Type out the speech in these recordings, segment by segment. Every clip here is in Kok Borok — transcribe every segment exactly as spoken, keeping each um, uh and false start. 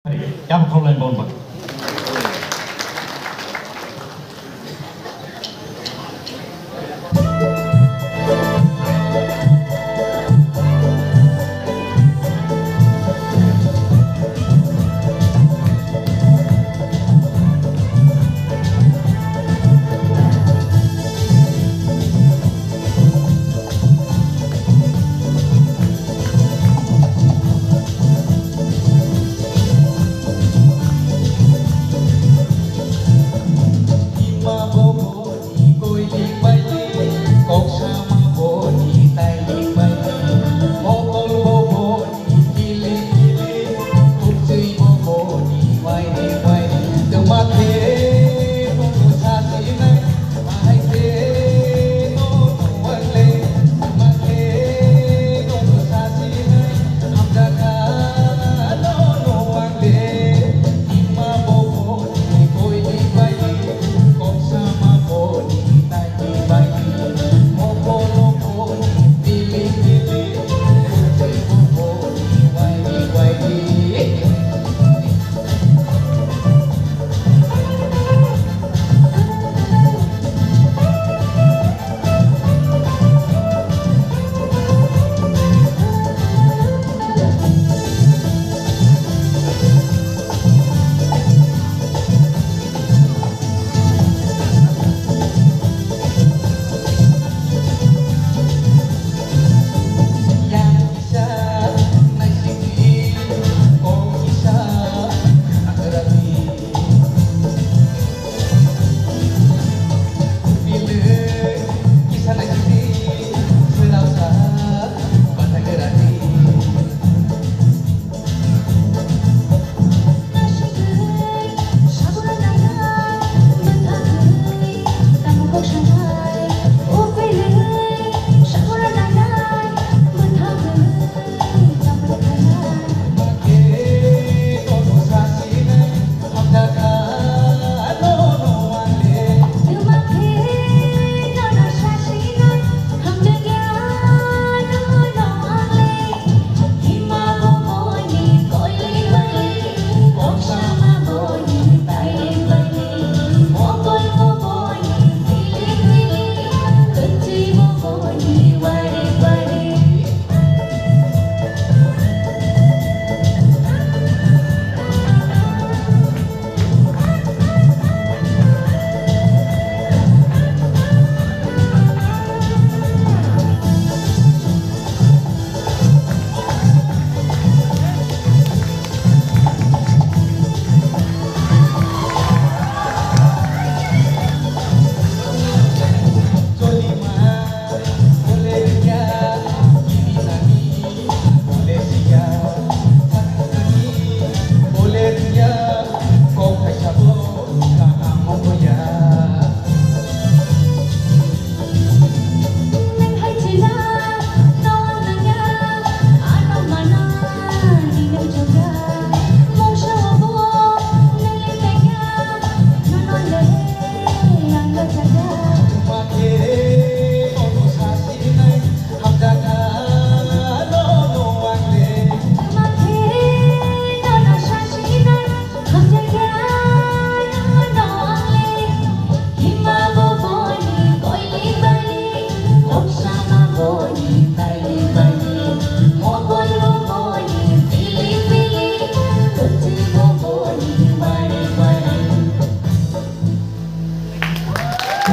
Yap khawlai bom ba.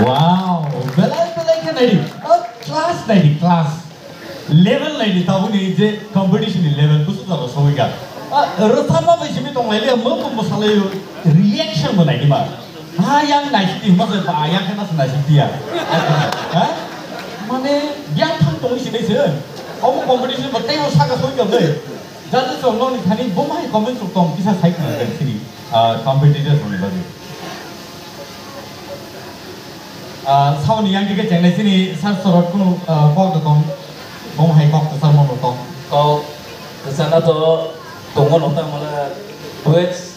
Wow, belai belai khe naidi. Oh, class naidi, class. Level naidi, tabukni je competition ni level, busu jalo sogwi kha. Ah, rwchapma bai simi tong lai liya, mo mo salai reaction bo naidi ma. Ha, yang naisidi hwnba se ba, yang khe nasa naisidi ya. Ha? Mane, yang thang tongwi sinai se. Omo competition bo tei o saka soi jam dei. Judges rok nokni thani bo mai comment rok tong kisa sai khna dei sini, ah, competitors rokni bagwi. Ah, saboni yang dike chengnai sini sir sorot kunu, ah, kok da tong. Bo hai kok da sir mo tong. Kok sana to tongo nokta mala duets